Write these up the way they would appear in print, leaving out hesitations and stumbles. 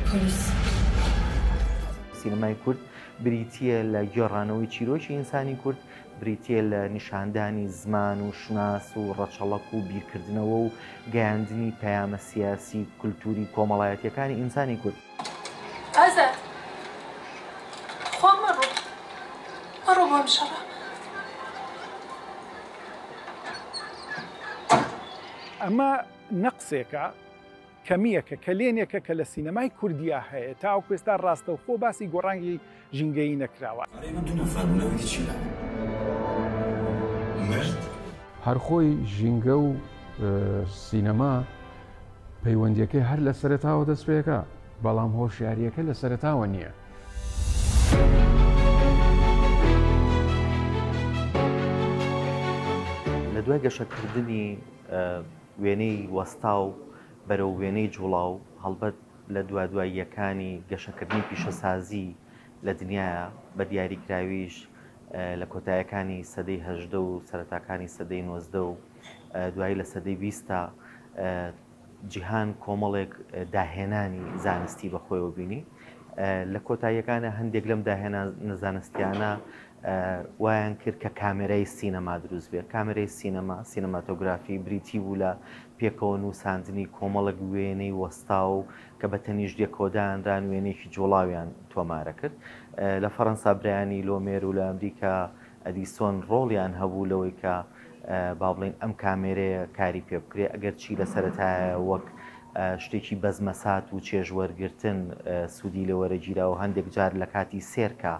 پۆلیس. سینەمای کورد بریتییە لە گێڕانەوەی چیرۆکی ئینسانی کورد، بریتییە لە نیشاندانی زمان و شوناس و ڕەچەڵەک و بیرکردنەوە و گەیاندنی پەیامە سیاسی، کولتووری، کۆمەڵایەتییەکانی ئینسانی کورد. ئازاد خوا مەڕۆ مەڕۆ بۆ ئەم شەڕە. ئەمە نەقسێکە، کەمییەکە، کەلێنێکە کە لە سینەمای کوردیا هەیە، تاوەکو ئێستا ڕاستەوخۆ باسی گۆڕانگی ژینگەیی نەکراوە. ئەرێ ئێمە دوو نەفەر بوون ئەوی دی چی لابوو؟ مرد؟ هەر خۆی ژینگە و سینەما پەیوەندیەکەی هەر لە سەرەتاوە دەست پێکا، بەڵام هۆشیاریەکە لە سەرەتاوە نییە. لە دوای گەشەکردنی وێنەی وەستاو بەرەو وێنەی جوڵاو، هەڵبەت لە دوادواییەکانی گەشەکردنی پیشەسازی لە دنیایا، بە دیاریکراویش لە کۆتایەکانی سەدەی 18 و سەرەتاکانی سەدەی 19 و دوایی لە سەدەی بیستا جیهان کۆمەڵێک داهێنانی زانستی بەخۆیەوە بینی. لە کۆتاییەکانە هەندێک لەم داهێنانە زانستیانە وایان کرد کە کامێرای سینەما دروست بێت. کامێرای سینەما، سینەماتۆگرافی، بریتی بوو لە پێکەوە نووساندنی کۆمەڵێک وێنەی وەستاو کە بە تەنیشت یەکەوە دانران، وێنەیەکی جوڵاویان تۆمارەکرد. لە فەرەنسا برایانی لۆمێر و لە ئەمریکا ئەدیسۆن ڕۆڵیان هەبوو لەوەی کە با بڵێین ئەم کامێرەیە کاری پێ بکرێت، ئەگەرچی لە سەرەتایە وەک شتێکی بەزمەسات و چێژوەرگرتن سوودی لێ وەرەگیرا و هەندێک جار لە کاتی سێرکە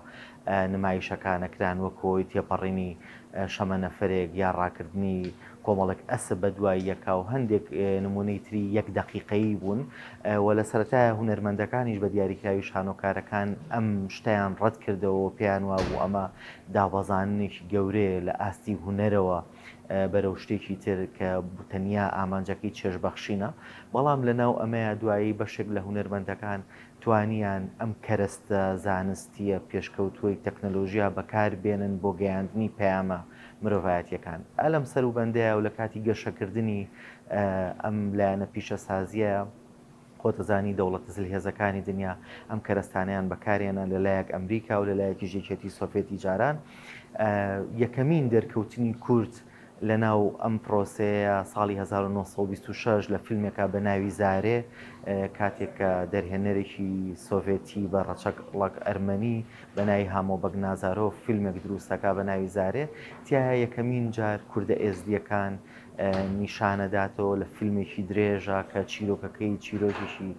نمایشەکانەکران وەک هۆی تێپەڕینی شەمەنەفەرێک یا ڕاکردنی کۆمەڵێک ئەسپ بە دوای یەکا و هەندێک نموونەی تری یەک دەقیقەیی بوون و لە سەرەتایە هونەرمەندەکانیش بە دیاریکراوی شانۆکارەکان ئەم شتەیان ڕەت کردەوە و پێیان وابوو ئەمە دابەزاندنێکی گەورەیە لە ئاستی هونەرەوە بەرەو شتێکی تر کە تەنیا ئامانجەکەی چێژبەخشینە، بەڵام لەناو ئەمەیا دوایی بەشێک لە هونەرمەندەکان توانیان ئەم کەرەستە زانستییە پێشکەوتووەی تەکنەلۆژیا بەکار بێنن بۆ گەیاندنی پەیامە مرۆڤایەتییەکان. ئا لەم سەروبەندەیا و لە کاتی گەشەکردنی ئەم لایەنە پیشەسازییە، خۆت ئەزانی دەوڵەتە زلهێزەکانی دنیا ئەم کەرەستانەیان بەکارهێنا، لە لایەک ئەمریکا و لە لایەکیش یەکێتی سۆڤێتی جاران. یەکەمین دەرکەوتنی کورد لە ناو ئەم پرۆسەیە ساڵی 1926 لە فیلمێکا بە ناوی زارێ، کاتێک کە دەرهێنەرێکی سۆڤێتی بە ڕەچەڵەک ئەرمەنی بە ناوی هامۆ بەگنازارۆف فیلمێک دروست دەکا بە ناوی زارێ، تیایا یەکەمین جار کوردە ئێزدییەکان نیشانەداتەوە لە فیلمێکی درێژە کە چیرۆکەکەی چیرۆکێکی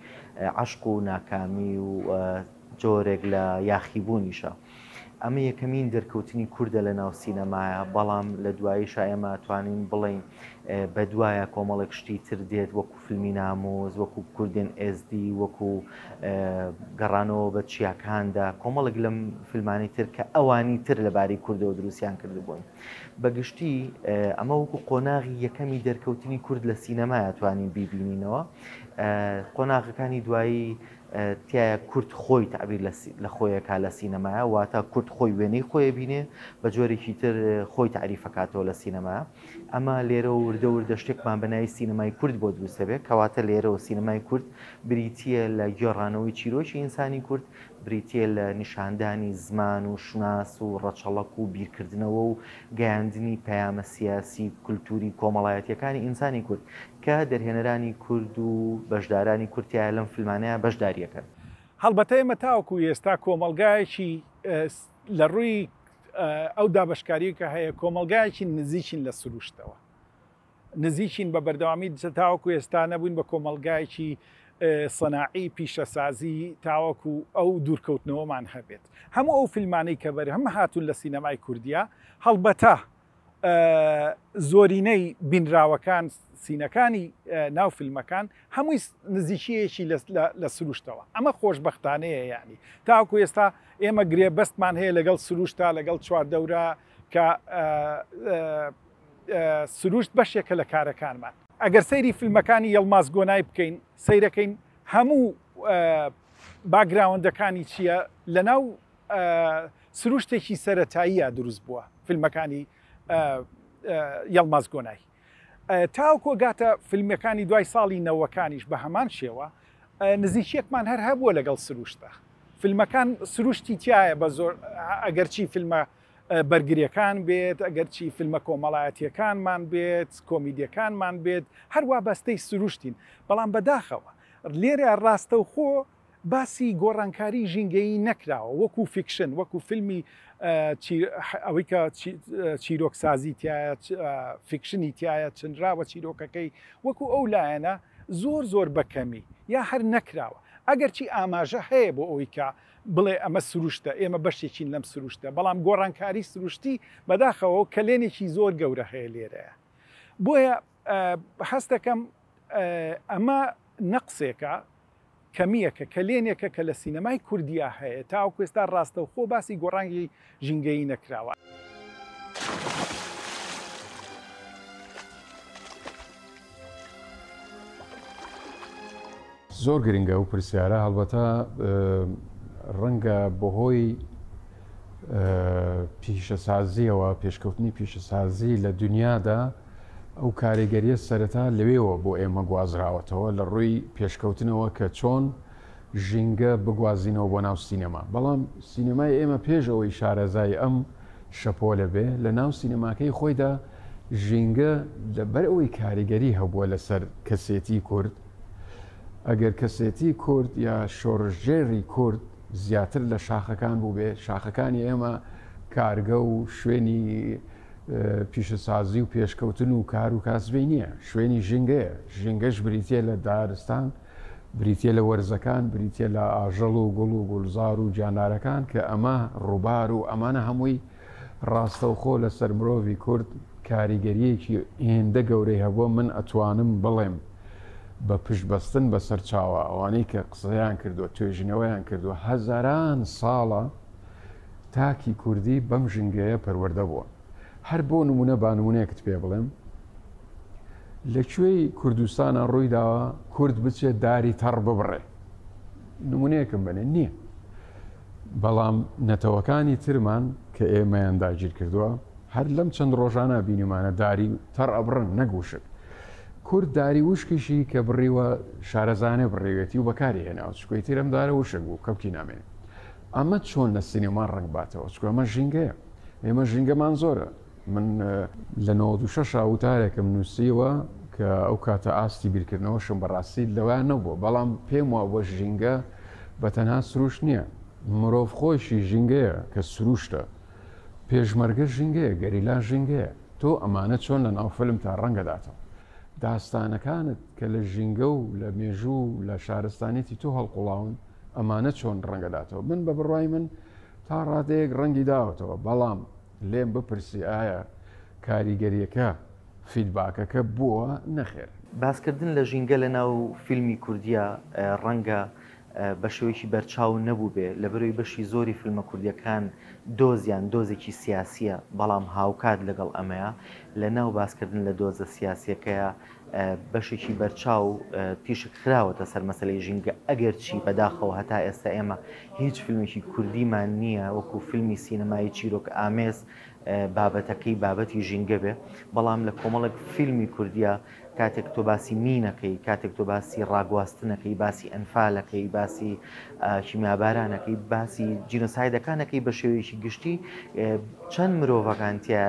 عەشق و ناکامی و جۆرێک لە یاخیبوونیشە. ئەمە یەکەمین دەرکەوتنی کوردە لە ناو سینەمایە، بەڵام لە دواییشا ئێمە ئەتوانین بڵێین بەدوایە کۆمەڵێک شتی تر دێت وەکو فیلمی نامۆز، وەکو کوردێن ئێزدی، وەکو گەڕانەوە بە چیاکاندا، کۆمەڵێک لەم فیلمانەی تر کە ئەوانی تر لەبارەی کوردەوە دروستیان کردبوون. بە گشتی ئەمە وەکو قۆناغی یەکەمی دەرکەوتنی کورد لە سینەمایە توانین بیبینینەوە. قۆناغەکانی دوایی تیایا کورد خۆی تەعبیر لە خۆی ئەکا لە سینەمایا، واتە کورد خۆی وێنەی خۆی ئەبینێ، بە جۆرێکی تر خۆی تەعریف ئەکاتەوە لە سینەمایا. ئەمە لێرەوە وردە وردە شتێکمان بە ناوی سینەمای کورد بۆ دروست ئەبێ، کەواتە لێرەوە سینەمای کورد بریتییە لە گێڕانەوەی چیرۆکی ئینسانی کورد، بریتییە لە نیشاندانی زمان و شوناس و ڕەچەڵەک و بیرکردنەوە و گەیاندنی پەیامە سیاسی، کولتووری، کۆمەڵایەتییەکانی ئینسانی کورد. کە دەرهێنەرانی کورد و بەشدارانی کورد تیایا لەم فیلمانەیا بەشداری ئەکەن. هەڵبەتە ئێمە تاوەکو ئێستا کۆمەڵگایەکی لە ڕووی ئەو دابەشکاریی کە هەیە کۆمەڵگایەکی نزیکین لە سروشتەوە، نزیکین بە بەردەوامی تاوەکو ئێستا نەبووین بە کۆمەڵگایەکی سەناعی پیشەسازی تاوەکو ئەو دوورکەوتنەوەمان هەبێت. هەموو ئەو فیلمانەی کە بەرهەم هاتوون لە سینەمای کوردیا هەڵبەتە زۆرینەی بینراوەکان سینەکانی ناو فیلمەکان هەمووی نزیکیەکی لە سروشتەوە ئەمە خۆشببختانەیە یعنی تاکو ئێستا ئێمە گرێبەستمان هەیە لەگەڵ سروشتا لەگەڵ چواردەورە کە سروشت بەشێکە لە کارەکانمان ئەگەر سەیری فیلمەکانی یەڵماز گۆنای بکەین سەیرەکەین هەموو باگراوەندەکانی چییە لەناو سروشتێکی سەرەتاییە دروست بووە فیلمەکانی یەڵماز گۆنای تاوکۆ گاتە فیلمەکانی دوای ساڵی نەوەکانیش بە هەمان شێوە. نزیکیەکمان هەر هەبووە لەگەڵ سروشتە. فیلمەکان سروشتی تایە بە زۆر، ئەگەرچی فیلمە بەرگریەکان بێت، ئەگەرچی فیلمە کۆمەڵایەتیەکانمان بێت، کۆمیدیەکانمان بێت، هەر وابەستەی سروشتین. بەڵام بەداخەوە لێرە ڕاستەوخۆ باسی گۆڕانکاری ژینگەیی نەکراوە وەکو fiction، وەکو فیلمی ئەوەی کە چیرۆکسازی تایە، fiction ی تایە، چنراوە چیرۆکەکەی، وەکو ئەو لایەنە زۆر زۆر بەکەمی یا هەر نەکراوە. ئەگەرچی ئاماژە هەیە بۆ ئەوەی کە بڵێ ئەمە سروشتە، ئێمە بەشێکین لەم سروشتە، بەڵام گۆڕانکاری سروشتی بەداخەوە کەلێنێکی زۆر گەورە هەیە لێرەیە. بۆیە هەست دەکەم ئەمە نەقسێکە، کەمییەکە، کەلێنێکە کە لە سینەمای کوردیا هەیە، تاوەکو ئێستا ڕاستەوخۆ باسی گۆڕانگی ژینگەیی نەکراوە. زۆر گرنگە ئەو پرسیارە، هەڵبەتە ڕەنگە بەهۆی پیشەسازیەوە، پێشکەوتنی پیشەسازی لە دنیادا ئەو کاریگەریە سەرەتا لەوێوە بۆ ئێمە گوازراوەتەوە لە ڕووی پێشکەوتنەوە کە چۆن ژینگە بگوازینەوە بۆ ناو سینەما. بەڵام سینەمای ئێمە پێش ئەوەی شارەزای ئەم شەپۆلە بێ، لە ناو سینەماکەی خۆیدا ژینگە لەبەر ئەوەی کاریگەری هەبووە لەسەر کەسێتی کورد، ئەگەر کەسێتی کورد یا شۆڕشگێڕی کورد زیاتر لە شاخەکان بووبێ، شاخەکانی ئێمە کارگە و شوێنی پیشەسازی و پێشکەوتن و کار و کاسبی نییە، شوێنی ژینگەیە. ژینگەش بریتییە لە دارستان، بریتییە لە وەرزەکان، بریتییە لە ئاژەڵ و گوڵ و گوڵزار و گیاندارەکان کە ئەمە ڕووبار و ئەمانە هەمووی ڕاستەوخۆ لەسەر مرۆڤی کورد کاریگەرییەکی هێندە گەورەی هەبووە، من ئەتوانم بڵێم بە پشت بەستن بە سەرچاوە ئەوانەی کە قسەیان کردووە، توێژینەوەیان کردووە، هەزاران ساڵە تاکی کوردی بەم ژینگەیە پەروەردە بووە. هەر بۆ نموونە با نموونەیەکت پێ بڵێم، لە کوێی کوردستانە ڕووی داوە کورد بچێت داری تەڕ ببڕێ؟ نموونەیەکم بەنێ، نییە. بەڵام نەتەوەکانی ترمان کە ئێمەیان داگیر کردووە هەر لەم چەند ڕۆژانە بینیمانە داری تەڕ ئەبڕن نەک وشک. کورد داری وشکیشی کە بڕیوە شارەزانێ بڕیوێتی و بەکاری هێناوە، چونکە ئیتر ئەم دارە وشک بوو کەڵکی نامێنێ. ئەمە چۆن لە سینەما ڕەنگ باتەوە؟ چونکە ئەمە ژینگەیە، ئێمە ژینگەمان زۆرە. من لە 96 وتارێکم نووسیوە کە ئەو کاتە ئاستی بیرکردنەوەشم بەڕاستی لەوە نەبووە، بەڵام پێم وابووە ژینگە بە تەنها سروشت نییە، مرۆڤ خۆیشی ژینگەیە کە سروشتە، پێشمەرگە ژینگەیە، گەریلا ژینگەیە. تۆ ئەمانە چۆن لە ناو فیلم تا ڕەنگەداتەوە؟ داستانەکانت کە لە ژینگە و لە مێژوو و لە شارستانیەتی تۆ هەڵقوڵاون، ئەمانە چۆن ڕەنگەداتەوە؟ من بە بڕوای من تا ڕادەیەک ڕەنگی داوەتەوە، بەڵام لێم بپرسی ئایا کاریگەریەکە، فیدباکەکە بووە؟ نەخێر. باسکردن لە ژینگە لە ناو فیلمی کوردیا ڕەنگە بە شێوەیەکی بەرچاو نەبووبێ، لەبەرئەوەی بەشی زۆری فیلمە کوردیەکان دۆزیان دۆزێکی سیاسیە، بەڵام هاوکات لەگەڵ ئەمەیا لە ناو باسکردن لە دۆزە سیاسیەکەیا بەشێکی بەرچاو تیشک خراوەتە سەر مەسەلەی ژینگە، ئەگەرچی بەداخەوە هەتا ئێستا ئێمە هیچ فیلمێکی کوردیمان نییە وەکو فیلمی سینەمایی چیرۆک ئامێز بابەتەکەی بابەتی ژینگە بێ، بەڵام لە کۆمەڵێک فیلمی کوردیە کاتێک تۆ باسی مینەکەی، کاتێک تۆ باسی ڕاگواستنەکەی، باسی ئەنفالەکەی، باسی کیمیابارانەکەی، باسی جینۆسایدەکانەکەی بە شێوەیەکی گشتی چەند مرۆڤەکان تیا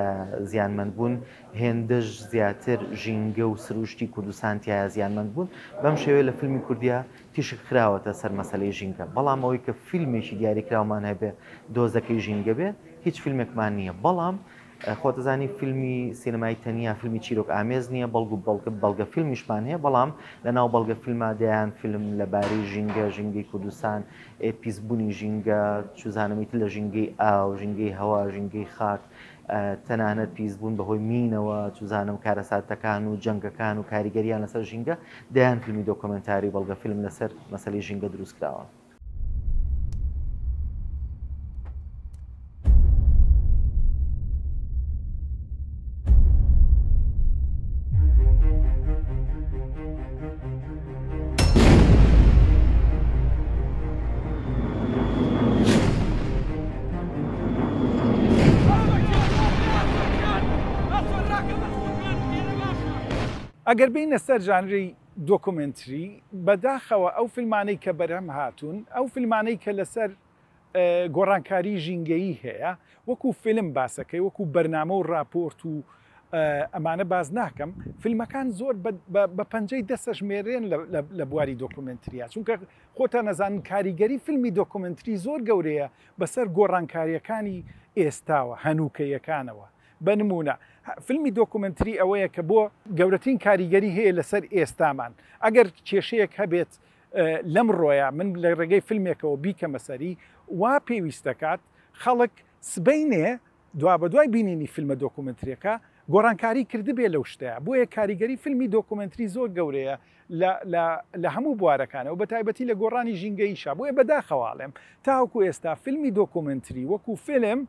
زیانمەند بوون، هێندەش زیاتر ژینگە و سروشتی کوردستان تیایا زیانمەند بوون. بەم شێوەیە لە فیلمی کوردیا تیشک خراوەتە سەر مەسەلەی ژینگە، بەڵام ئەوەی کە فیلمێکی دیاریکراومان هەبێ دۆزەکەی ژینگە بێ هیچ فیلمێکمان نییە. بەڵام خۆتەزانی فیلمی سینەمایی تەنیا فیلمی چیرۆک ئامێز نییە، بەڵگو بەڵگە بەڵگە فیلمیشمان هەیە، بەڵام لە ناو بەڵگە فیلما دەیان فیلم لەبارەی ژینگە، ژینگەی کوردستان، پیسبوونی ژینگە، چوزانم ئیتر لە ژینگەی ئاو، ژینگەی هەوا، ژینگەی خاک، تەنانەت پیسبوون بەهۆی مینەوە، چوزانم کارەساتەکان و جەنگەکان و کاریگەریان لەسەر ژینگە، دەیان فیلمی دۆکۆمێنتاری و بەڵگە فیلم لەسەر مەسەلەی ژینگە دروستکراوە. ئەگەر بێینە سەر ژانری دۆکۆمێنتری، بەداخەوە ئەو فیلمانەی کە بەرهەم هاتوون، ئەو فیلمانەی کە لەسەر گۆڕانکاری ژینگەیی هەیە، وەکو فیلم باسەکەی، وەکو بەرنامە و راپۆرت و ئەمانە باس ناکەم، فیلمەکان زۆر بە پەنجەی دەست ئەژمێرێن لە بواری دۆکۆمێنتریا، چونکە خۆتان ئەزانن کاریگەری فیلمی دۆکۆمێنتری زۆر گەورەیە بەسەر گۆڕانکارییەکانی ئێستاوە، هەنووکەیەکانەوە. بە نموونە، فیلمی دۆکۆمێنتری ئەوەیە کە بۆ گەورەترین کاریگەری هەیە لەسەر ئێستامان. ئەگەر کێشەیەک هەبێت لەمڕۆیا من لە ڕێگەی فیلمێکەوە بیکەمە سەری، وا پێویست دەکات خەڵک سبەینێ دوابەدوای بینینی فیلمە دۆکۆمێنتریەکە گۆڕانکاری کردبێ لەو شتەیا. بۆیە کاریگەری فیلمی دۆکۆمێنتری زۆر گەورەیە لە لە لە هەموو بوارەکانەوە بە تایبەتی لە گۆڕانی ژینگەییشا. بۆیە بەداخەوە ئەڵێم تاوەکو ئێستا فیلمی دۆکۆمێنتری وەکو فیلم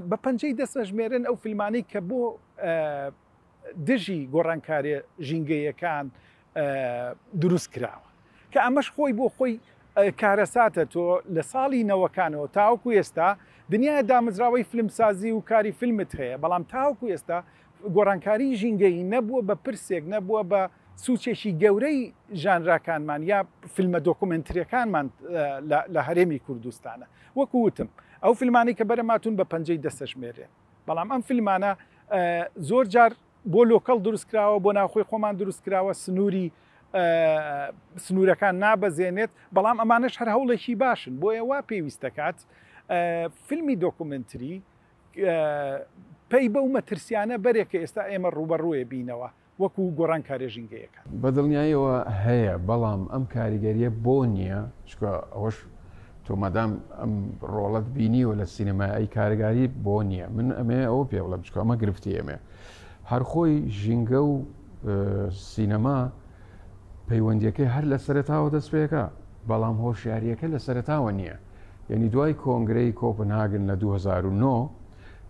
بە پەنجەی دەست ئەژمێرن ئەو فیلمانەی کە بۆ دژی گۆڕانکاریە ژینگەیەکان دروست کراوە کە ئەمەش خۆی بۆ خۆی کارەساتە تۆ لە ساڵی نەوەکانەوە تاوەکو ئێستا دنیای دامەزراوەی فیلمسازی و کاری فیلمت هەیە بەڵام تاوەکو ئێستا گۆڕانکاری ژینگەیی نەبووە بە پرسێک نەبووە بە سوچێکی گەورەی ژانراکانمان یا فیلمە دۆکومێنتریەکانمان لە هەرێمی کوردستانە وەکو وتم ئەو فیلمانەی کە بەرەماتون بە پەنجەی دەستەژمێرێن بەڵام ئەم فیلمانە زۆر جار بۆ local دروست کراوە بۆ ناوخۆی خۆمان دروست کراوە سنووری سنوورەکان نابەزێنێت بەڵام ئەمانەش هەر هەوڵێکی باشن بۆیە وا پێویست دەکات فیلمی دۆکومنتری پەی بەو مەترسیانە بەرێک کە ئێستا ئێمە ڕووبەڕووێ بینەوە وەکو گۆڕانکاریە ژینگەیەکان. بە دڵنیاییەوە هەیە، بەڵام ئەم کاریگەریە بۆ نییە؟ چونکە ئەوەش تۆ مادام ئەم ڕۆڵەت بینیوە لە سینەمای ئەی کارگاری بۆ نییە؟ من ئەمەوێ ئەوە پێ بڵێم چونکە ئەمە گرفتی ئێمەیە. هەر خۆی ژینگە و سینەما پەیوەندیەکەی هەر لە سەرەتاوە دەست پێکا، بەڵام هۆشیاریەکە لە سەرەتاوە نییە. یعنی دوای کۆنگرەی کۆپنهاگن لە 2009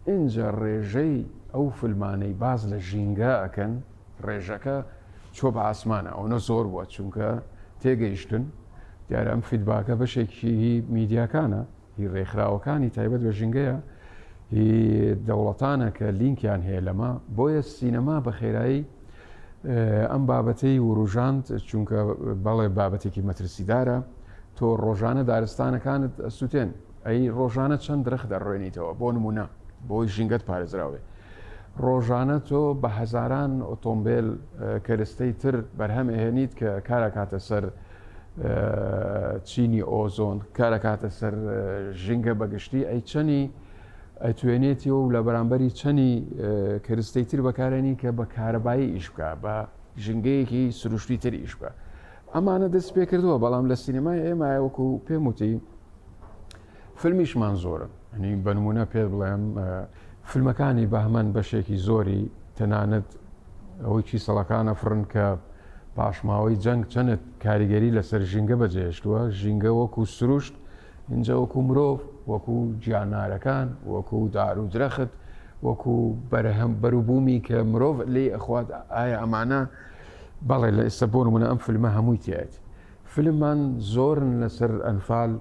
ئینجا ڕێژەی ئەو فلمانەی باس لە ژینگە ئەکەن ڕێژەکە چوە بە ئاسمانە ئەونە زۆر بووە چونکە تێگەیشتن دیارە ئەم feedback ە بەشێکی هی میدیاکانە هی ڕێکخراوەکانی تایبەت بە ژینگەیە هی دەوڵەتانە کە لینکیان هەیە لەمە بۆیە سینەما بە خێرایی ئەم بابەتەی وروژاند چونکە بەڵێ بابەتێکی مەترسیدارە تۆ ڕۆژانە دارستانەکانت ئەسووتێن ئەی ڕۆژانە چەند درەخت ئەڕوێنیتەوە بۆ نمونە بۆی ژینگەت پارێزراوێ ڕۆژانە تۆ بە هەزاران ئۆتۆمبیل کەرستەی تر بەرهەم ئەهێنیت کە کارەکاتە سەر چینی ئۆزۆن کارەکاتە سەر ژینگە بەگشتی ئەی چەنی ئەتوێنێتی و لە بەرامبەری چەنی کەرستەی تر بەکارێنی کە بە کارەبایی ئیش بکە بە ژینگەیەکی سروشتی تر ئیش بکە ئەمانە دەست پێ کردووە بەڵام لە سینەمای ئێمە وەکو پێم وتی فیلمیشمان زۆرن ئەنی بەنمونە پێت بڵێم فیلمەکانی بەهمەن بەشێکی زۆری تەنانەت ئەوەی کیسەڵەکانە فڕن کە پاشماوەی جەنگ چەنت کاریگەری لەسەر ژینگە بەجێهێشتووە ژینگە وەکو سروشت اینجا وەکو مرۆڤ وەکو گیانارەکان وەکو دار و درەخت وەکو بەرهەم بەروبوومی کە مرۆڤ لێی ئەخوات ئایا ئەمانە بەڵێ لە ئێستا بۆ نمونە ئەم فیلمە هەمووی تایەتی فیلممان زۆرن لەسەر ئەنفال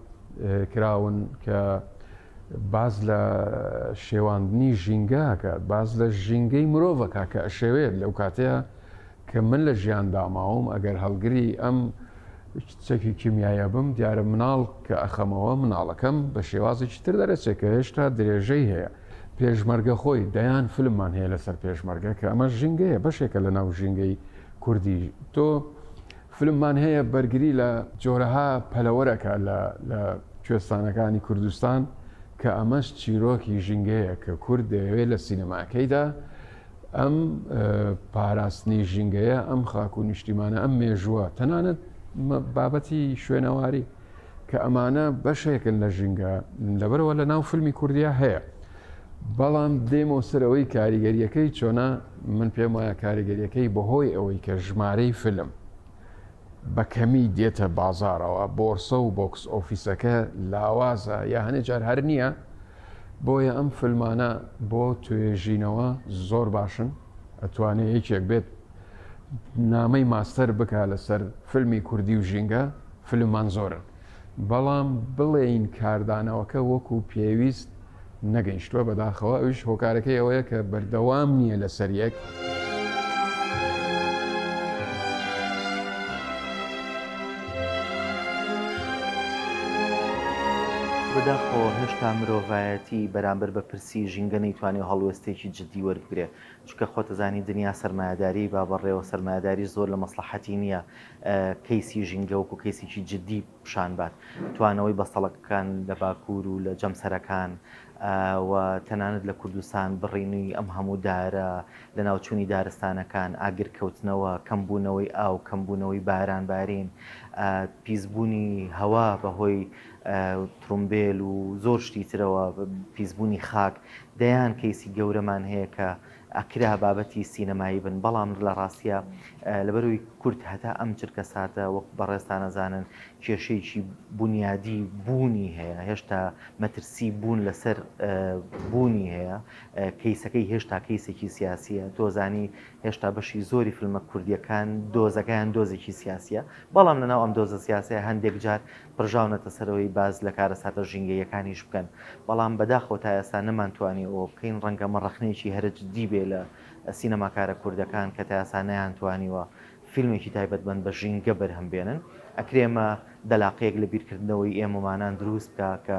کراون کە باس لە شێواندنی ژینگە ئەکات، باس لە ژینگەی مرۆڤ ئەکات کە ئەشێوێت لەو کاتەیە کە من لە ژیان داماوم ئەگەر هەڵگری ئەم چەکی کیمیایە بم دیارە مناڵ کە ئەخەمەوە مناڵەکەم بە شێوازێکی تر دەرەچێت کە هێشتا درێژەی هەیە پێشمەرگە خۆی دەیان فیلممان هەیە لەسەر پێشمەرگە کە ئەمە ژینگەیە بەشێکە لە ناو ژینگەی کوردی تۆ فلممان هەیە بەرگری لە جۆرەها پەلەوەر ئەکا لە لە کوێستانەکانی کوردستان کە ئەمەش چیرۆکی ژینگەیە کە کورد دەیەوێت لە سینەماکەیدا ئەم پاراستنی ژینگەیە ئەم خاک و نیشتیمانە ئەم مێژووە تەنانەت بابەتی شوێنەواری کە ئەمانە بەشێکن لە ژینگە لەبەرەوە لە ناو فیلمی کوردیا هەیە بەڵام دێمەوە سەر ئەوەی کاریگەریەکەی چۆنە من پێم وایە کاریگەریەکەی بەهۆی ئەوەی کە ژمارەی فیلم بە کەمی دێتە بازارەوە بۆرسە و box office ەکە لاوازە یا هەنێ جار هەر نییە بۆیە ئەم فیلمانە بۆ توێژینەوە زۆر باشن ئەتوانێ یەکێک بێت نامەی ماستەر بکا لەسەر فیلمی کوردی و ژینگە فیلممان زۆرن بەڵام بڵێین کاردانەوەکە وەکو پێویست نەگەیشتووە بەداخەوە ئەویش هۆکارەکەی ئەوەیە کە بەردەوام نییە لەسەر یەک. بەداخەوە هێشتا مرۆڤایەتی بەرامبەر بە پرسی ژینگە نەیتوانیوە هەڵوێستێکی جدی وەربگرێ، چونکە خۆتەزانی دنیا سەرمایەداریی با بەڕێوە، سەرمایەداریش زۆر لە مەسڵەحەتی نییە کەیسی ژینگە وەکو کەیسێکی جدی پیشان بات. توانەوەی بەستەڵەکەکان لە باکوور و لە جەمسەرەکان و تەنانەت لە کوردستان بڕینی ئەم هەموو دارە، لەناوچوونی دارستانەکان، ئاگرکەوتنەوە، کەمبوونەوەی ئاو، کەمبوونەوەی باران بارین، پیسبوونی هەوا بەهۆی ترومبێل و زۆر شتی ترەوە، پیسبوونی خاک، دەیان کەیسی گەورەمان هەیە کە ئەکرا بابەتی سینەمایی بن، بەڵام لە ڕاستیا لەبەرئەوەی کورد هەتا ئەم چرکەساتە وەک بەڕێزتان ئەزانن کێشەیەکی بونیادی بوونی هەیە، هێشتا مەترسی بوون لەسەر بوونی هەیە، کەیسەکەی هێشتا کەیسێکی سیاسییە، تۆ زانی هێشتا بەشی زۆری فیلمە کوردییەکان دۆزەکەیان دۆزێکی سیاسییە، بەڵام لەناو ئەم دۆزە سیاسییە هەندێک جار پڕژاونەتە سەرەوەی باس لە کارەساتە ژینگەییەکانیش بکەن، بەڵام بەداخەوە تا ئێستا نەمانتوانی ئەوە بکەین، ڕەنگە ئەمە ڕەخنەیەکی هەرە جدی بێ لە سینەماکارە کوردەکان کە تا ئێستا نەیانتوانیوە فیلمێکی تایبەتمەند بە ژینگە بەرهەم بێنن، ئەکرێ ئەمە دەلاقەیەک لە بیرکردنەوەی ئێمەمانان دروست بکا کە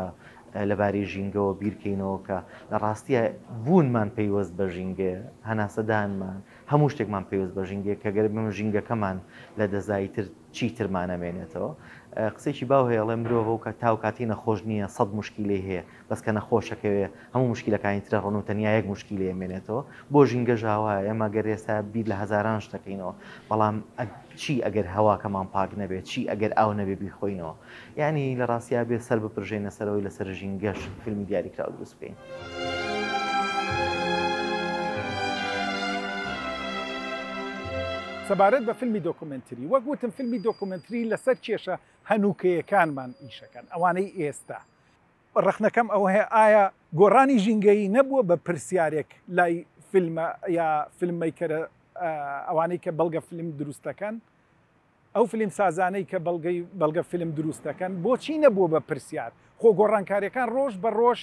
لەبارەی ژینگەوە بیرکەینەوە کە لە ڕاستیا بوونمان پەیوەست بە ژینگەیە، هەناسەدانمان، هەموو شتێکمان پەیوەست بە ژینگەیە کە گەر بێمە ژینگەکەمان لە دەستدا ئیتر چیترمان نەمێنێتەوە. قسەیەکی باو هەیە ئەڵێ مرۆڤ ئەو تاو کاتی نەخۆش نییە سەد موشکیلەی هەیە بەس کە نەخۆشەکەوێ هەموو موشکیلەکانی ترە ڕۆن و تەنیا یەک موشکیلەی ئەمێنێتەوە. بۆ ژینگەش ئاوایە ئێمە گەر ئێستا بیر لە هەزاران شت دەکەینەوە بەڵام چی ئەگەر هەواکەمان پاک نەبێ چی ئەگەر ئاو نەبێ بیخۆینەوە یانی لە ڕاستیا بێ سەر بپرژێینە سەرەوەی لەسەر ژینگەش فیلمی دیاریکراو دروست بکەین. سەبارەت بە فیلمی دۆکۆمێنتری، وەک وتم فیلمی دۆکۆمێنتری لەسەر کێشە هەنووکەیەکانمان ئیشەکەن، ئەوانەی ئێستا. ڕەخنەکەم ئەوەیە ئایا گۆڕانی ژینگەیی نەبووە بە پرسیارێک لای فیلمە یا فیلم مەیکەرە ئەوانەی کە بەڵگە فیلم دروست دەکەن؟ ئەو فیلمسازانەی کە بەڵگەی بەڵگە فیلم دروست دەکەن بۆچی نەبووە بە پرسیار؟ خۆ گۆڕانکاریەکان ڕۆژ بە ڕۆژ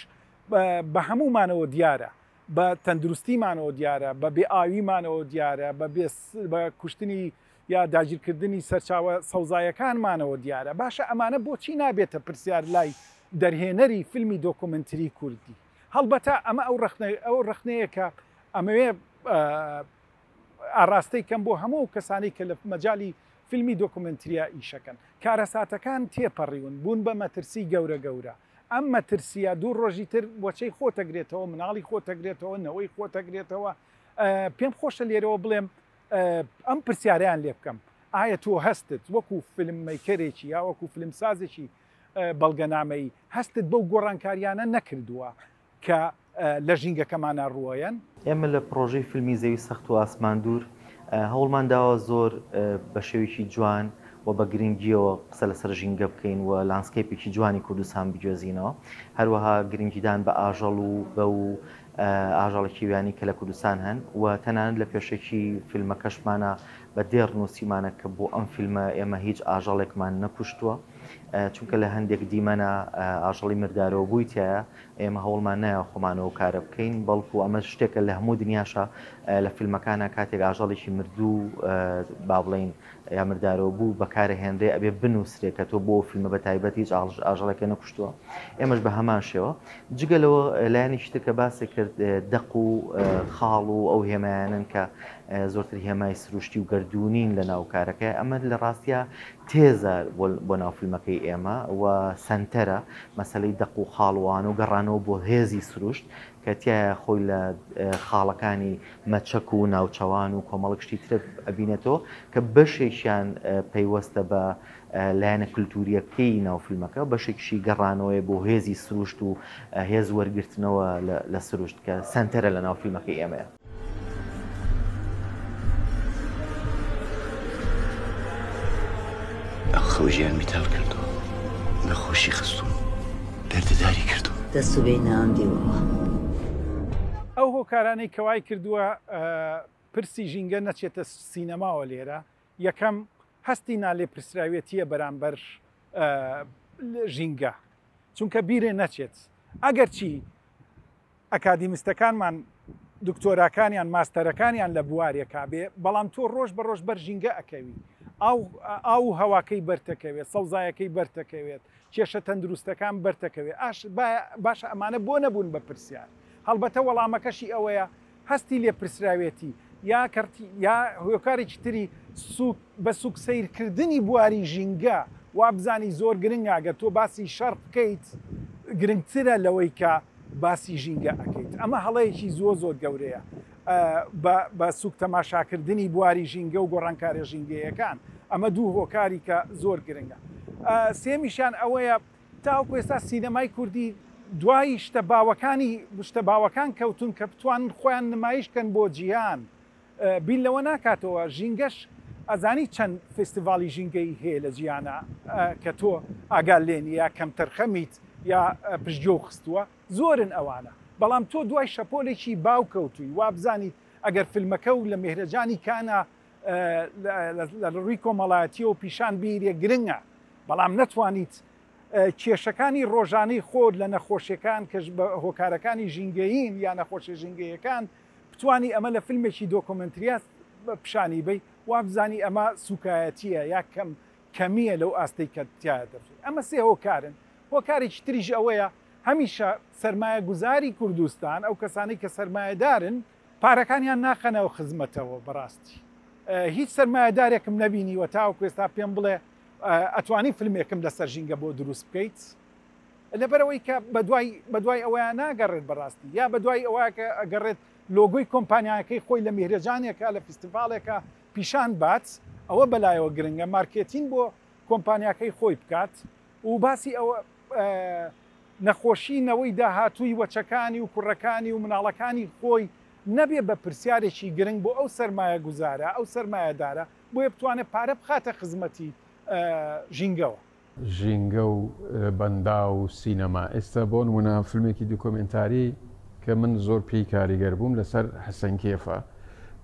بە هەموومانەوە دیارە، بە تەندروستیمانەوە دیارە، بە بێ ئاویمانەوە دیارە، بە بێ بە کوشتنی یا داگیرکردنی سەرچاوە سەوزایەکانمانەوە دیارە. باشە ئەمانە بۆچی نابێتە پرسیار لای دەرهێنەری فیلمی دۆکۆمێنتری کوردی؟ هەڵبەتە ئەمە ئەو ڕەخنە ئەو ڕەخنەیە کە ئەمەوێ ئاڕاستەی کەم بۆ هەموو ئەو کەسانەی کە لە مەجالی فیلمی دۆکۆمێنتریا ئیشەکەن. کارەساتەکان تێپەڕیون، بوون بە مەترسی گەورە گەورە. ئەم مەترسییە دوو ڕۆژی تر وەچەی خۆتەگرێتەوە، مناڵی خۆتەگرێتەوە، نەوەی خۆتەگرێتەوە. پێم خۆشە لێرەوە بڵێم ئەم پرسیارەیان لێ بکەم، ئایا تۆ هەستت وەکو فیلم مەیکەرێکی یا وەکو فیلمسازێکی بەڵگەنامەیی هەستت بەو گۆڕانکاریانە نەکردووە کە لە ژینگەکەمانا ڕووەیەن؟ ئێمە لە پڕۆژەی فیلمی زەوی سەخت و ئاسمان دوور هەوڵمان داوە زۆر بە شێوەیەکی جوان و بە گرنگییەوە قسە لەسەر ژینگە بکەین و لاندسکەیپێکی جوانی کوردستان بگوێزینەوە. هەروەها گرنگیدان بە ئاژەڵ و بەو ئاژەڵە کێویانەی کە لە کوردستان هەن و تەنانەت لە پێشەکی فیلمەکەشمانا بە دێڕ نووسیمانە کە بۆ ئەم فیلمە ئێمە هیچ ئاژەڵێکمان نەکوشتووە چونکە لە هەندێک دیمەنە ئاژەڵی مردارەوەبووی تیایە ئێمە هەوڵمان نایە خۆمان ئەو کارە بکەین بەڵکو ئەمە شتێکە لە هەموو دنیاشە لە فیلمەکانە کاتێک ئاژەڵێکی مردوو با بڵین یا مردارەوە بوو بەکارەهێنرێ ئەبێ بنووسرێ کە تۆ بۆ فیلمە بە تایبەت هیچ ئاژەڵێکە نەکوشتووە ئێمەش بە هەمان شێوە جگە لەوە لایەنێکی تر کە باسی کرد دەق و خاڵ و ئەو هێمایانن کە زۆرتر هێمای سروشتی و گەردوونین لە ناو کارەکە ئەمە لە ڕاستیا تێزە بۆ ناو فیلمەکەی ئێمە و سەنتەرە مەسەلەی دەق و خاڵوان و گەڕانەوە بۆ هێزی سروشت کە تیایا خۆی لە خاڵەکانی مەچەک و ناوچەوان و کۆمەڵێک شتی تر ئەبینێتەوە کە بەشێکیان پەیوەستە بە لایەنە کلتورییەکەی ناو فیلمەکە، بەشێکیشی گەڕانەوەیە بۆ هێزی سروشت و هێز وەرگرتنەوە لە سروشت کە سەنتەرە لە ناو فیلمەکەی ئێمەیە. ئەو خەو ژیانمی تاڵ کردووە، نەخۆشی خستووم، دەردەداری کردووم. دەست و بێی ناوم دیوەوە. ئەو هۆکارانەی کە وای کردووە پرسی ژینگە نەچێتە سینەماوە لێرە، یەکەم، هەستی نالێپرسراوێتییە بەرامبەر ژینگە، چونکە بیرێ نەچێت ئەگەرچی ئەکادیمستەکانمان دکتۆراکانیان ماستەرەکانیان لە بوارێکا بێ، بەڵام تۆ ڕۆژ بە ڕۆژ بەر ژینگە ئەکەوی، ئاو ئاو و هەواکەی بەرتەکەوێت، سەوزایەکەی بەرتەکەوێت، کێشە تەندروستەکان بەرتەکەوێ ئاش باشە ئەمانە بۆ نەبوون بە پرسیار؟ هەڵبەتە وەڵامەکەشی ئەوەیە هەستی لێپرسراوێتی یا کەڕتی یا هۆکارێکی تری سوک بە سوک سەیرکردنی بواری ژینگە وابزانی زۆر گرنگە گەر تۆ باسی شەڕ بکەیت گرنگترە لەوەی کە باسی ژینگە ئەکەیت ئەمە هەڵەیەکی زۆر زۆر گەورەیە بە بە سوک تەماشاکردنی بواری ژینگە و گۆڕانکاریە ژینگەیەکان ئەمە دوو هۆکاری کە زۆر گرنگە سێمیشیان ئەوەیە تاوەکو ئێستا سینەمای کوردی دوای شتە باوەکانی شتە باوەکان کەوتون کە بتوانن خۆیان نمایش کەن بۆ جیهان بیر لەوە ناکاتەوە ژینگەش ئەزانی چەند فێستیڤاڵی ژینگەیی هەیە لە جیهانا کە تۆ ئاگات لێ نییە یا کەمتەرخەمیت یا پشتگوێو خستووە زۆرن ئەوانە بەڵام تۆ دوای شەپۆلێکی باو کەوتووی وابزانیت ئەگەر فیلمەکە و لە مێهرەجانی کانا لە ڕووی کۆمەڵایەتیەوە پیشان بیرێ گرنگە بەڵام نەتوانیت کێشەکانی ڕۆژانەی خۆت لە نەخۆشیەکان کە بە هۆکارەکانی ژینگەیین یا نەخۆشیە ژینگەیەکان بتوانی ئەمە لە فیلمێکی دۆکۆمێنتریا پیشانی بەی وابزانی ئەمە سوکایەتیە یا کەم کەمیە لەو ئاستەی کە تیایا دەرچووی ئەمە سێ هۆکارن هۆکارێکی تریش ئەوەیە هەمیشە سەرمایە گوزاری کوردستان ئەو کەسانەی کە سەرمایەدارن پارەکانیان ناخەنەوە خزمەتەوە بەڕاستی هیچ سەرمایەدارێکم نەبینیوە تاوەکو ئێستا پێم بڵێ ئەتوانی فلمێکم لەسەر ژینگە بۆ دروست بکەیت لەبەرەوەی کە بەدوای بەدوای ئەوەیان ناگەڕێت بەڕاستی یا بەدوای ئەوە کە ئەگەڕێت لۆگۆی کۆمپانیاکەی خۆی لە میهرەجانێکە لە فیستیڤاڵێکە پیشان بات ئەوە بەلایەوە گرنگە مارکێتین بۆ کۆمپانیاکەی خۆی بکات و باسی ئەوە نەخۆشی نەوەی داهاتووی وەچەکانی و کوڕەکانی و مناڵەکانی خۆی نەبێ بە پرسیارێکی گرنگ بۆ ئەو سەرمایەگوزارە، ئەو سەرمایەدارە، بۆیە بتوانێ پارە بخاتە خزمەتی ژینگەوە. ژینگە و بەنداو و سینەما. ئێستا بۆ نموونە فیلمێکی دوکۆمێنتاری کە من زۆر پێی کاریگەر بووم لەسەر حەسەنکێفە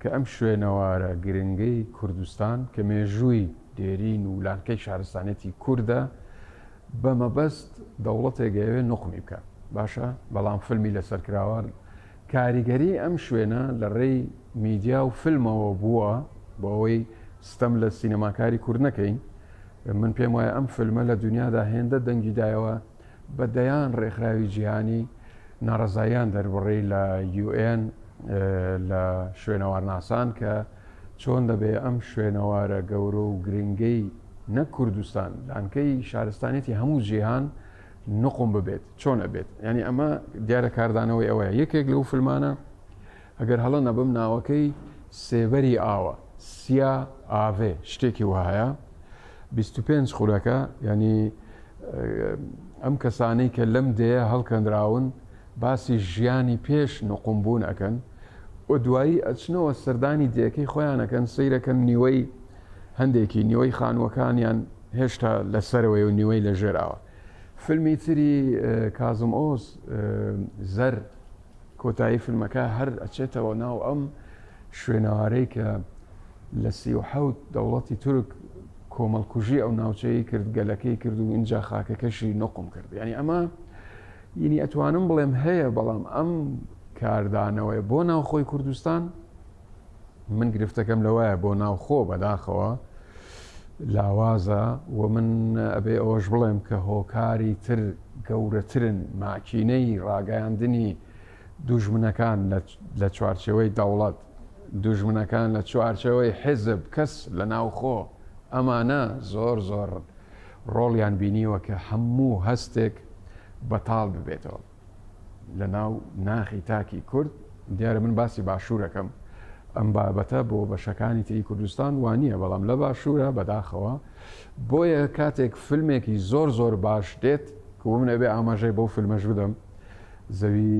کە ئەم شوێنەوارە گرنگەی کوردستان کە مێژووی دێرین و لانکەی شارستانیەتی کوردە بە مەبەست دەوڵەتێک ئەیەوێ نوقمی بکات باشە بەڵام فیلمی لەسەر کراوە کاریگەری ئەم شوێنە لە ڕێی میدیا و فیلمەوە بووە بۆ ئەوەی ستەم لە سینەماکاری کورد نەکەین من پێم وایە ئەم فیلمە لە دنیادا هێندە دەنگی دایەوە بە دەیان ڕێکخراوی جیهانی ناڕەزاییان دەربڕی لە یوئێن لە شوێنەوارناسان کە چۆن دەبێ ئەم شوێنەوارە گەورە و گرنگەی نەک کوردستان لانکەی شارستانیەتی هەموو جیهان نقوم ببێت چۆن ئەبێت یعنی ئەمە دیارە کاردانەوەی ئەوەیە یەکێک لەو فیلمانە ئەگەر هەڵە نەبم ناوەکەی سێبەری ئاوە سیا ئاڤێ شتێکی وهایە 25 خولەکە ینی ئەم کەسانەی کە لەم دێیە هەڵکەندراون باسی ژیانی پێش نقوم بوون ئەکەن و دوایی ئەچنەوە سەردانی دێکەی خۆیان ئەکەن سەیرەکەن نیوەی هەندێکی نیوەی خانووەکانیان هێشتا لە سەرەوەی و نیوەی لە ژێر ئاوە. فیلمی تری کازم ئۆز زەر کۆتایی فیلمەکە هەر ئەچێتەوە ناو ئەم شوێنەوارەی کە لە 37 دەوڵەتی تورک کۆمەڵکوژی ئەو ناوچەیە کرد گەلەکەی کرد و اینجا خاکەکەشی نقم کرد یعنی ئەمە ینی ئەتوانم بڵێم هەیە بەڵام ئەم کاردانەوەی بۆ ناوخۆی کوردستان من گرفتەکەم لەوایە بۆ ناوخۆ بەداخەوە لاوازە و من ئەبێ ئەوەش بڵێم کە هۆکاری تر گەورەترن ماکینەی ڕاگەیاندنی دوژمنەکان لە چوارچێوەی دەوڵەت دوژمنەکان لە چوارچێوەی حیزب کەس لە ناوخۆ ئەمانە زۆر زۆر ڕۆڵیان بینیوە کە هەموو هەستێک بەتاڵ ببێتەوە لە ناو ناخی تاکی کورد دیارە من باسی باشوورەکەم ئەم بابەتە بۆ بەشەکانی تری کوردستان وانە بەڵام لە باشوورە بەداخەوە بۆیە کاتێک فیلمێکی زۆر زۆر باش دێت کە من ئەبێ ئاماژەی بەو فیلمەش بدەم زەوی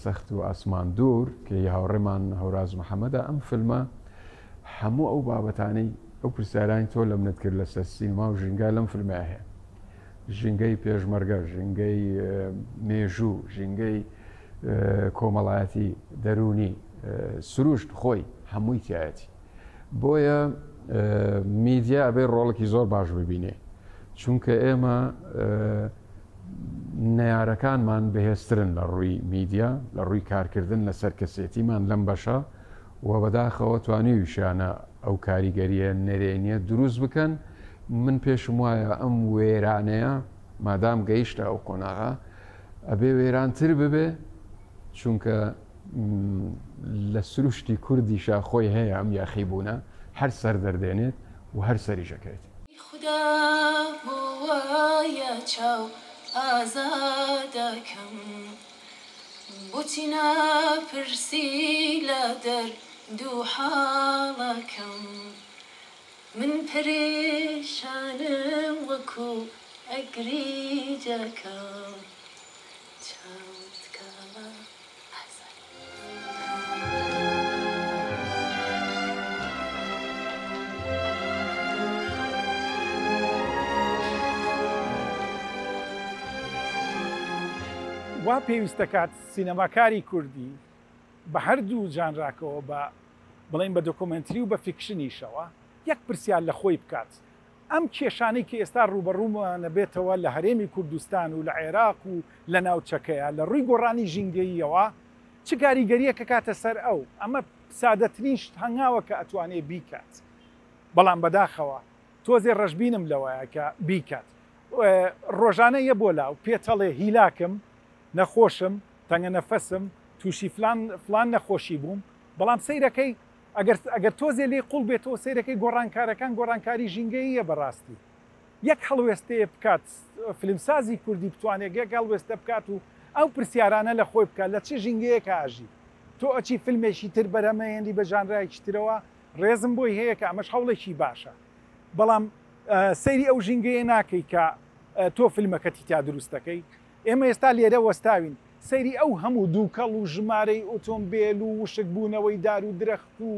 سەخت و ئاسمان دوور کە هاوڕێمان هەوراز محەممەدە ئەم فیلمە هەموو ئەو بابەتانەی ئەو پرسیارانی تۆ لە منت کرد لەسەر سینما و ژینگە لەم فیلمە هەیە ژینگەی پێشمەرگە، ژینگەی مێژوو، ژینگەی کۆمەڵایەتی، دەروونی، سروشت خۆی هەمووی تایەتی. بۆیە میدیا ئەبێ ڕۆڵێکی زۆر باش ببینێ چونکە ئێمە نەیارەکانمان بەهێزترن لە ڕووی میدیا لە ڕووی کارکردن لەسەر کەسێتیمان لەم بەشە و بەداخەوە توانیویشیانە ئەو کاریگەرییە نەرێنییە دروست بکەن، من پێشم وایە ئەم وێرانەیە مادام گەیشتە ئەو قۆناغە ئەبێ وێرانتر ببێ چونکە لە سروشتی کوردیشا خۆی هەیە ئەم یاخیبوونە هەر سەر دەردێنێت و هەر سەریش ئەکەوێت. خودا بۆ وایە چاو ئازادەکەم بۆچی ناپرسی لە دەرد و حاڵەکەم من پەرێشانم وەکو ئەگریجەکەم چاوت کاڵە ئازاد. وا پێویست دەکات سینەماکاری کوردی بە هەردوو جانراکەوە بە بڵێین بە دۆکۆمێنتری و بە فیکشنیشەوە یەک پرسیار لە خۆی بکات ئەم کێشانەی کە ئێستا ڕووبەڕوومانەبێتەوە لە هەرێمی کوردستان و لە عێراق و لە ناوچەکەیا لە ڕووی گۆڕانی ژینگەییەوە چ کاریگەرییەک ئەکاتە سەر ئەو؟ ئەمە سادەترین شت هەنگاوە کە ئەتوانێ بیکات بەڵام بەداخەوە تۆزێ ڕەشبینم لەوەیە کە بیکات. ڕۆژانە یە بۆ لاو پێتەڵێ هیلاکم، نەخۆشم، تەنگەنەفەسم، تووشی فلان فلان نەخۆشی بووم، بەڵام سەیرەکەی ئەگەر ئەگەر تۆزێ لێی قوڵ بێتەوە سەیرەکەی گۆڕانکارەکان گۆڕانکاری ژینگەییە بەڕاستی یەک هەڵوێستەیە بکات فیلمسازی کوردی بتوانێت یەک هەڵوێستە بکات و ئەو پرسیارانە لە خۆی بکات لە چ ژینگەیەکا ئەژی تۆ ئەچی فیلمێکی تر بەرهەمەهێنری بە ژانرایەکی ترەوە ڕێزم بۆی هەیە کە ئەمەش هەوڵێکی باشە بەڵام سەیری ئەو ژینگەیە ناکەی کە تۆ فیلمەکەتی تیا دروست دەکەی ئێمە ئێستا لێرە وەستاوین، سەیری ئەو هەموو دووکەڵ و ژمارەی ئۆتۆمبێل و وشکبوونەوەی دار و درەخت و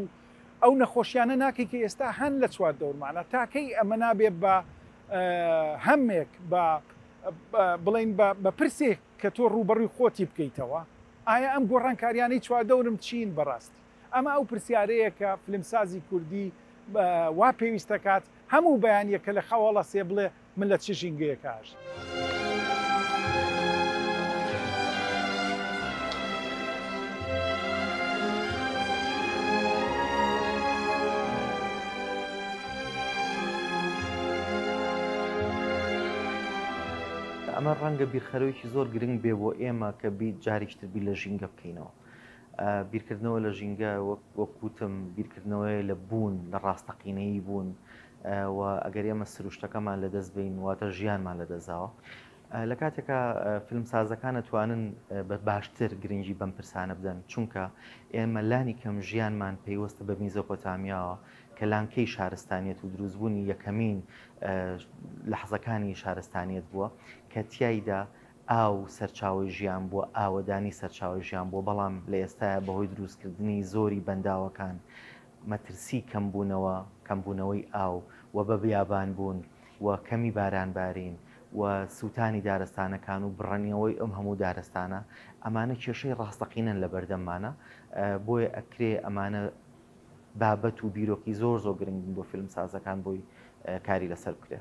ئەو نەخۆشیانە ناکەی کە ئێستا هەن لە چواردەورمانا، تا کەی ئەمە نابێ بە هەمێک، بە بڵێین بە پرسێک کە تۆ ڕووبەڕووی خۆتی بکەیتەوە، ئایا ئەم گۆڕانکاریانەی چواردەورم چین بەڕاستی؟ ئەمە ئەو پرسیارەیە کە فیلمسازی کوردی وا پێویست دەکات هەموو بەیانییەک کە لە خەو هەڵەسێ بڵێ من لە چ ژینگەیەکا ئەژیم؟ ئەمە ڕەنگە بیرخەرەوەیەکی زۆر گرنگ بێ بۆ ئێمە کە جارێکی تر بیر لە ژینگە بکەینەوە. بیرکردنەوە لە ژینگە وەک وتم بیرکردنەوەیە لە بوون، لە ڕاستەقینەیی بوون و ئەگەر ئێمە سروشتەکەمان لەدەست بەین واتە ژیانمان لەدەستداوە. لە کاتێکا فیلمسازەکان ئەتوانن بە باشتر گرنگی بەم پرسانە بدەن چونکە ئێمە لانی کەم ژیانمان پەیوەستە بە میزۆپۆتامیاوە کە لانکەی شارستانیەت و دروستبوونی یەکەمین لەحزەکانی شارستانیەت بووە کە تیایدا ئاو سەرچاوەی ژیان بووە، ئاوەدانی سەرچاوەی ژیان بووە، بەڵام لە ئێستایا بەهۆی دروستکردنی زۆری بەنداوەکان، مەترسی کەمبوونەوە، کەمبوونەوەی ئاو و بە بیابانبوون و کەمی بارانبارین و سووتانی دارستانەکان و بڕنیەوەی ئەم هەموو دارستانە، ئەمانە کێشەی ڕاستەقینەن لە بەردەممانا، بۆیە ئەکرێ ئەمانە بابەت و بیرۆکەی زۆر زۆر گرنگ بن بۆ فیلمسازەکان بۆی کاری لەسەر بکرێ.